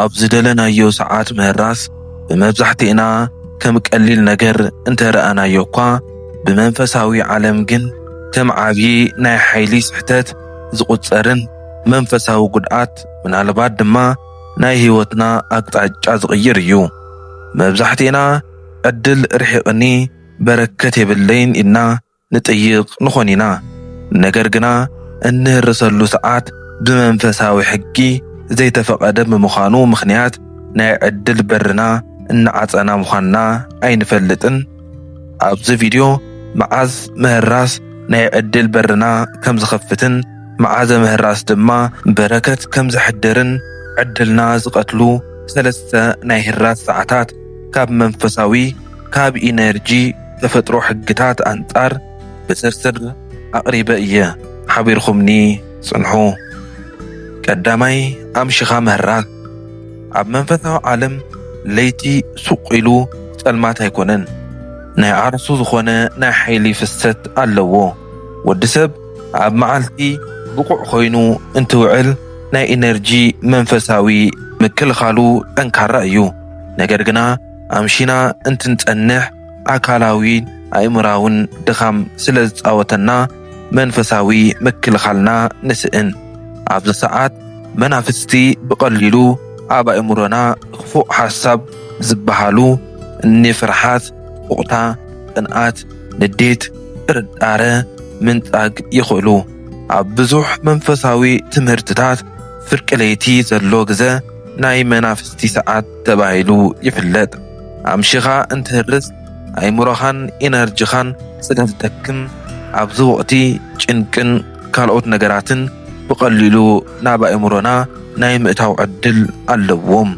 ኣብ ዝደለናዮ ሰዓት ምህራስ ብመብዛሕትእና ከም ቀሊል ነገር እንተረኣናዮ እኳ፣ ብመንፈሳዊ ዓለም ግን ከም ዓብዪ ናይ ሓይሊ ስሕተት ዝቑጸርን መንፈሳዊ ጉድኣት፣ ምናልባት ድማ ናይ ህይወትና ኣቅጣጫ ዝቕይር እዩ። መብዛሕትእና ዕድል ርሒቕኒ፣ በረከት የብለይን ኢልና ንጥይቕ ንኾን ኢና። ነገር ግና እንህርሰሉ ሰዓት ብመንፈሳዊ ሕጊ ዘይተፈቐደ ብምዃኑ ምኽንያት ናይ ዕድል በርና እናዓጸና ምዃንና ኣይንፈልጥን። ኣብዚ ቪድዮ መዓዝ ምህራስ ናይ ዕድል በርና ከም ዝኸፍትን መዓዘ ምህራስ ድማ በረከት ከም ዘሕድርን ዕድልና ዝቐትሉ ሰለስተ ናይ ህራስ ሰዓታት ካብ መንፈሳዊ ካብ ኢነርጂ ተፈጥሮ ሕግታት ኣንጻር ብዝርዝር ኣቕሪበ እየ። ሓቢርኩምኒ ጽንሑ። ቀዳማይ፣ ኣምሽኻ ምህራስ። ኣብ መንፈሳዊ ዓለም ለይቲ ሱቕ ኢሉ ጸልማት ኣይኮነን። ናይ ዓርሱ ዝኾነ ናይ ሓይሊ ፍሰት ኣለዎ። ወዲ ሰብ ኣብ መዓልቲ ብቑዕ ኮይኑ እንትውዕል ናይ ኢነርጂ መንፈሳዊ ምክልኻሉ ጠንካራ እዩ። ነገር ግና ኣምሺና እንትንጸንሕ ኣካላዊን ኣእምራውን ድኻም ስለ ዝጻወተና መንፈሳዊ ምክልኻልና ንስእን። ኣብዚ ሰዓት መናፍስቲ ብቐሊሉ ኣብ ኣእምሮና ክፉእ ሓሳብ ዝበሃሉ እኒ ፍርሓት፣ ቁቕታ፣ ቅንኣት፣ ንዴት፣ ጥርጣረ ምንጻግ ይኽእሉ። ኣብ ብዙሕ መንፈሳዊ ትምህርትታት ፍርቂ ለይቲ ዘሎ ግዘ ናይ መናፍስቲ ሰዓት ተባሂሉ ይፍለጥ። ኣምሽኻ እንትህርስ ኣእምሮኻን ኢነርጂኻን ስለ ዝደክም ኣብዚ ወቕቲ ጭንቅን ካልኦት ነገራትን ብቐሊሉ ናብ ኣእምሮና ናይ ምእታው ዕድል ኣለዎም።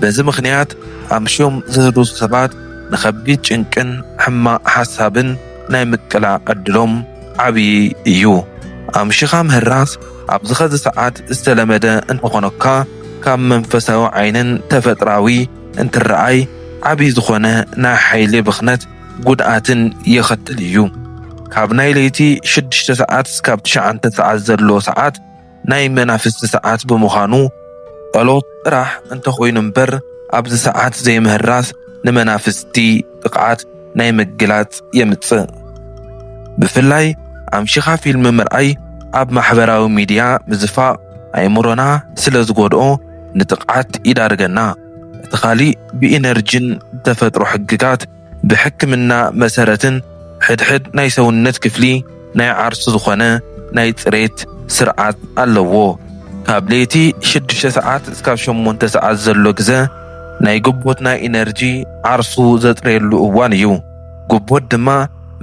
በዚ ምኽንያት ኣምሽዮም ዝህርሱ ሰባት ንኸቢድ ጭንቅን ሕማቕ ሓሳብን ናይ ምቅላዕ ዕድሎም ዓብዪ እዩ። ኣምሽኻ ምህራስ ኣብዚ ኸዚ ሰዓት ዝተለመደ እንተኾነካ ካብ መንፈሳዊ ዓይንን ተፈጥራዊ እንትረኣይ ዓብዪ ዝኾነ ናይ ሓይሊ ብኽነት ጉድኣትን የኸትል እዩ። ካብ ናይ ለይቲ ሽዱሽተ ሰዓት እስካብ ትሽዓተ ሰዓት ዘሎ ሰዓት ናይ መናፍስቲ ሰዓት ብምዃኑ ጸሎት ጥራሕ እንተኾይኑ እምበር ኣብዚ ሰዓት ዘይምህራስ ንመናፍስቲ ጥቕዓት ናይ ምግላጽ የምጽእ። ብፍላይ ኣምሽኻ ፊልም ምርኣይ ኣብ ማሕበራዊ ሚድያ ምዝፋቕ ኣእምሮና ስለ ዝጎድኦ ንጥቕዓት ይዳርገና። እቲ ካሊእ ብኢነርጂን ተፈጥሮ ሕግጋት ብሕክምና መሰረትን ሕድሕድ ናይ ሰውነት ክፍሊ ናይ ዓርሱ ዝኾነ ናይ ጽሬት ስርዓት ኣለዎ። ካብ ለይቲ ሽዱሽተ ሰዓት እስካብ ሸሞንተ ሰዓት ዘሎ ግዘ ናይ ጉቦትና ኢነርጂ ዓርሱ ዘጽረየሉ እዋን እዩ። ጉቦት ድማ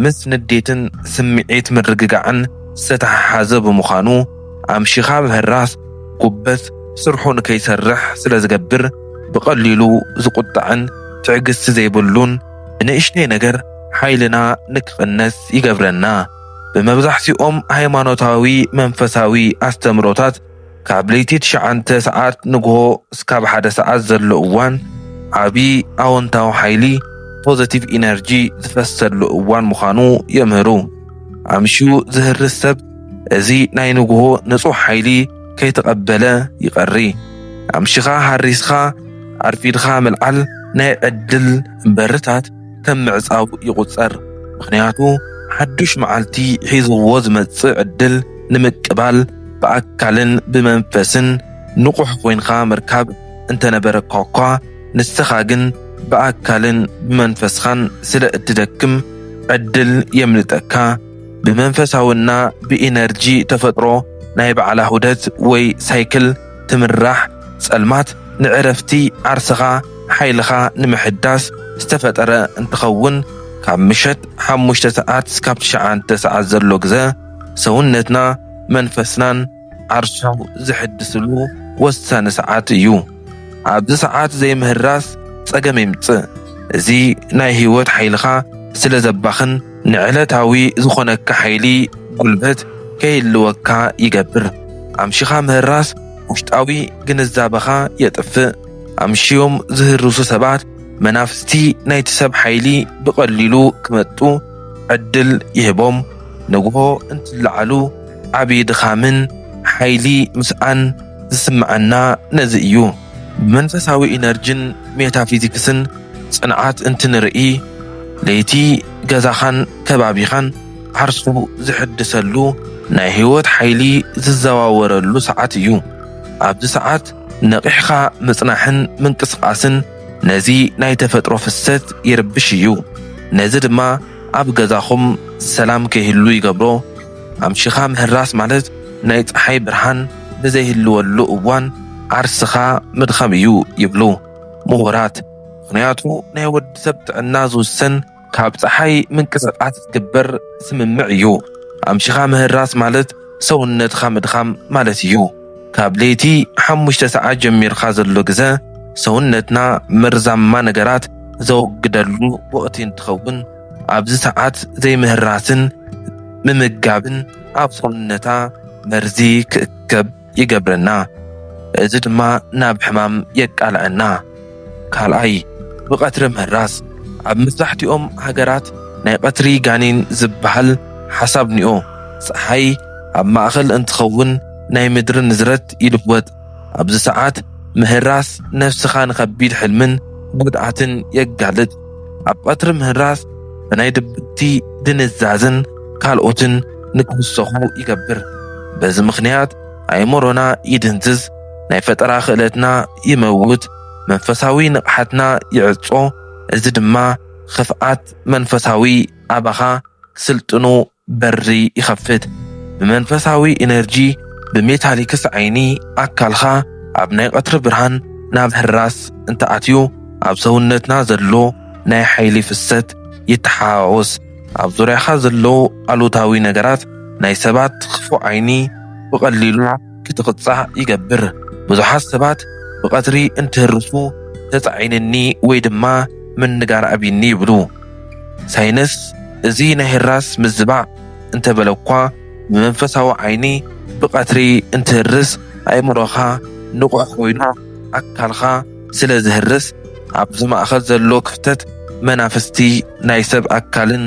ምስ ንዴትን ስምዒት ምርግጋዕን ዝተተሓሓዘ ብምዃኑ ኣምሽኻ ምህራስ ጉበት ስርሑ ንከይሰርሕ ስለ ዝገብር ብቐሊሉ ዝቁጣዕን ትዕግስቲ ዘይብሉን ብንእሽተይ ነገር ሓይልና ንክቕነስ ይገብረና። ብመብዛሕትኦም ሃይማኖታዊ መንፈሳዊ ኣስተምሮታት ካብ ለይቲ ትሽዓተ ሰዓት ንግሆ እስካብ ሓደ ሰዓት ዘሎ እዋን ዓቢ ኣወንታዊ ሓይሊ ፖዘቲቭ ኢነርጂ ዝፈሰሉ እዋን ምዃኑ የምህሩ። ኣምሽዩ ዝህርስ ሰብ እዚ ናይ ንግሆ ንጹሕ ሓይሊ ከይተቐበለ ይቐሪ። ኣምሽኻ ሃሪስኻ ኣርፊድኻ ምልዓል ናይ ዕድል በርታት ከም ምዕጻው ይቑጸር። ምኽንያቱ ሓዱሽ መዓልቲ ሒዝዎ ዝመጽእ ዕድል ንምቅባል ብኣካልን ብመንፈስን ንቑሕ ኮይንካ ምርካብ እንተነበረካ እኳ ንስኻ ግን ብኣካልን ብመንፈስኻን ስለ እትደክም ዕድል የምልጠካ። ብመንፈሳውና ብኢነርጂ ተፈጥሮ ናይ በዓላ ሁደት ወይ ሳይክል ትምራሕ ጸልማት ንዕረፍቲ ዓርስኻ ሓይልኻ ንምሕዳስ ዝተፈጠረ እንትኸውን ካብ ምሸት ሓሙሽተ ሰዓት እስካብ ትሽዓተ ሰዓት ዘሎ ግዘ ሰውነትና መንፈስናን ዓርሱ ዝሕድስሉ ወሳኒ ሰዓት እዩ። ኣብዚ ሰዓት ዘይምህራስ ጸገም የምጽእ። እዚ ናይ ህይወት ሓይልኻ ስለ ዘባኽን ንዕለታዊ ዝኾነካ ሓይሊ ጉልበት ከይህልወካ ይገብር። ኣምሽኻ ምህራስ ውሽጣዊ ግንዛበኻ የጥፍእ። ኣምሽዮም ዝህርሱ ሰባት መናፍስቲ ናይቲ ሰብ ሓይሊ ብቐሊሉ ክመጡ ዕድል ይህቦም። ንግሆ እንትለዓሉ ዓቢ ድኻምን ሓይሊ ምስኣን ዝስምዓና ነዚ እዩ። ብመንፈሳዊ ኢነርጂን ሜታፊዚክስን ጽንዓት እንትንርኢ፣ ለይቲ ገዛኻን ከባቢኻን ዓርሱ ዝሕድሰሉ፣ ናይ ህይወት ሓይሊ ዝዘዋወረሉ ሰዓት እዩ። ኣብዚ ሰዓት ነቒሕኻ ምጽናሕን ምንቅስቓስን ነዚ ናይ ተፈጥሮ ፍሰት ይርብሽ እዩ። ነዚ ድማ ኣብ ገዛኹም ሰላም ከይህሉ ይገብሮ። ኣምሽኻ ምህራስ ማለት ናይ ጸሓይ ብርሃን ብዘይህልወሉ እዋን ዓርስኻ ምድኻም እዩ ይብሉ ምሁራት። ምኽንያቱ ናይ ወዲ ሰብ ጥዕና ዝውሰን ካብ ጸሓይ ምንቅስቓስ ዝግበር ስምምዕ እዩ። ኣምሽኻ ምህራስ ማለት ሰውነትኻ ምድኻም ማለት እዩ። ካብ ለይቲ ሓሙሽተ ሰዓት ጀሚርካ ዘሎ ግዘ ሰውነትና መርዛማ ነገራት ዘወግደሉ ወቕቲ እንትኸውን፣ ኣብዚ ሰዓት ዘይምህራስን ምምጋብን ኣብ ሰውነታ መርዚ ክእከብ ይገብረና። እዚ ድማ ናብ ሕማም የቃልዐና። ካልኣይ፣ ብቐትሪ ምህራስ። ኣብ መብዛሕትኦም ሃገራት ናይ ቀትሪ ጋኔን ዝበሃል ሓሳብ እኒኦ። ጸሓይ ኣብ ማእከል እንትኸውን ናይ ምድሪ ንዝረት ይልወጥ። ኣብዚ ሰዓት ምህራስ ነፍስኻ ንኸቢድ ሕልምን ጉድኣትን የጋልጥ። ኣብ ቀትሪ ምህራስ ብናይ ድብርቲ ድንዛዝን ካልኦትን ንክውሰኹ ይገብር። በዚ ምኽንያት ኣእምሮና ይድንዝዝ፣ ናይ ፈጠራ ክእለትና ይመውት፣ መንፈሳዊ ንቕሓትና ይዕጾ። እዚ ድማ ክፍኣት መንፈሳዊ ኣባኻ ስልጥኑ በሪ ይኸፍት። ብመንፈሳዊ ኢነርጂ ብሜታሊክስ ዓይኒ ኣካልኻ ኣብ ናይ ቀትሪ ብርሃን ናብ ህራስ እንተኣትዩ፣ ኣብ ሰውነትና ዘሎ ናይ ሓይሊ ፍሰት ይተሓዋወስ። ኣብ ዙርያኻ ዘለዉ ኣሉታዊ ነገራት ናይ ሰባት ክፉእ ዓይኒ ብቐሊሉ ክትቕጻዕ ይገብር። ብዙሓት ሰባት ብቐትሪ እንትህርሱ ተጻዒንኒ ወይ ድማ ምንጋር ኣብይኒ ይብሉ። ሳይንስ እዚ ናይ ህራስ ምዝባዕ እንተበለ እኳ፣ ብመንፈሳዊ ዓይኒ ብቐትሪ እንትህርስ ኣእምሮኻ ንቑሕ ኮይኑ ኣካልካ ስለ ዝህርስ፣ ኣብዚ ማእከል ዘሎ ክፍተት መናፍስቲ ናይ ሰብ ኣካልን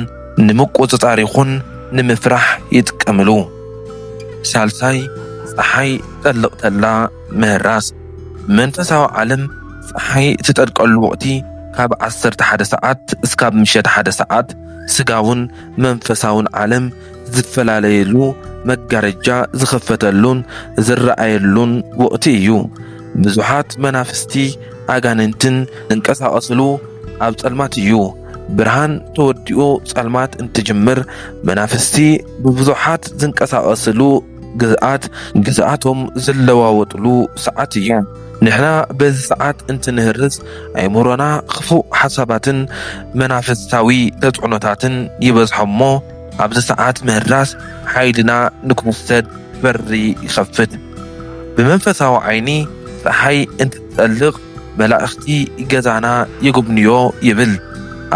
ንምቁጽጻር ይኹን ንምፍራሕ ይጥቀምሉ። ሳልሳይ፣ ጸሓይ ትጠልቕ ተላ ምህራስ። ብመንፈሳዊ ዓለም ጸሓይ ትጠልቀሉ ወቕቲ ካብ ዓሰርተ ሓደ ሰዓት እስካብ ምሸት ሓደ ሰዓት፣ ስጋውን መንፈሳውን ዓለም ዝፈላለየሉ መጋረጃ ዝኸፈተሉን ዝረኣየሉን ወቕቲ እዩ። ብዙሓት መናፍስቲ ኣጋንንትን ዝንቀሳቐስሉ ኣብ ጸልማት እዩ። ብርሃን ተወዲኡ ጸልማት እንትጅምር፣ መናፍስቲ ብብዙሓት ዝንቀሳቐስሉ ግዝኣት ግዝኣቶም ዝለዋወጥሉ ሰዓት እዩ። ንሕና በዚ ሰዓት እንትንህርስ፣ ኣእምሮና ክፉእ ሓሳባትን መናፍስታዊ ተጽዕኖታትን ይበዝሖ እሞ፣ ኣብዚ ሰዓት ምህራስ ሓይልና ንክውሰድ በሪ ይኸፍት። ብመንፈሳዊ ዓይኒ ጸሓይ እንትትጠልቕ፣ መላእኽቲ ገዛና ይጉብንዮ ይብል።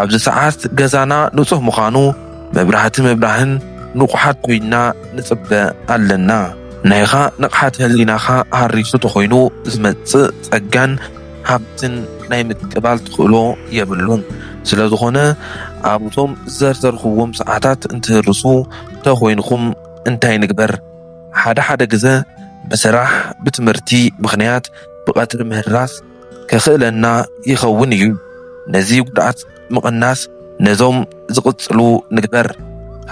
ኣብዚ ሰዓት ገዛና ንጹህ ምዃኑ፣ መብራህቲ ምብራህን ንቑሓት ኮይና ንጽበ ኣለና። ናይኻ ንቕሓት ህሊናኻ ሃሪሱ ተኾይኑ ዝመጽእ ጸጋን ሃብትን ናይ ምቅባል ትኽእሎ የብሉን። ስለ ዝኾነ፣ ኣብቶም ዝዘርዘርኩዎም ሰዓታት እንትህርሱ ተኾይንኹም እንታይ ንግበር? ሓደ ሓደ ግዘ ብስራሕ፣ ብትምህርቲ ምኽንያት ብቐትሪ ምህራስ ከኽእለና ይኸውን እዩ። ነዚ ጉድኣት ምቕናስ ነዞም ዝቕጽሉ ንግበር።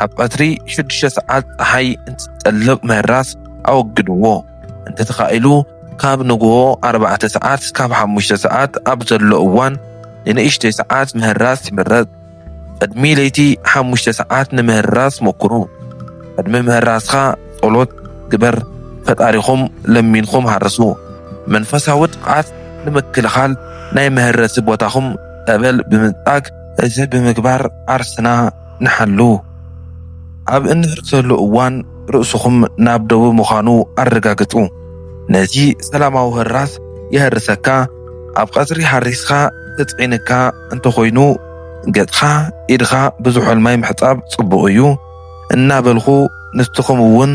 ኣብ ቀትሪ ሽዱሽተ ሰዓት ጸሓይ እንትትጠልቕ ምህራስ ኣወግድዎ። እንተተኻኢሉ ካብ ንግሆ ኣርባዕተ ሰዓት ካብ ሓሙሽተ ሰዓት ኣብ ዘሎ እዋን ንንእሽተይ ሰዓት ምህራስ ይምረጽ። ቅድሚ ለይቲ ሓሙሽተ ሰዓት ንምህራስ ሞክሩ። ቅድሚ ምህራስኻ ጸሎት ግበር፣ ፈጣሪኹም ለሚንኹም ሃርሱ። መንፈሳዊ ጥቕዓት ንምክልኻል ናይ መህረሲ ቦታኹም ጸበል ብምንጻግ፣ እዚ ብምግባር ዓርስና ንሓሉ። ኣብ እንህርሰሉ እዋን ርእስኹም ናብ ደቡብ ምዃኑ ኣረጋግጹ። ነዚ ሰላማዊ ህራስ የህርሰካ። ኣብ ቀትሪ ሓሪስካ ተጽዒንካ እንተኾይኑ፣ ገጽኻ፣ ኢድኻ ብዝሑል ማይ ምሕጻብ ጽቡቕ እዩ እናበልኹ፣ ንስኹም እውን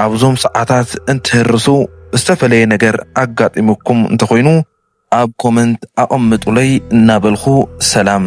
ኣብዞም ሰዓታት እንትህርሱ ዝተፈለየ ነገር ኣጋጢሙኩም እንተኾይኑ፣ ኣብ ኮመንት ኣቐምጡለይ እናበልኹ ሰላም።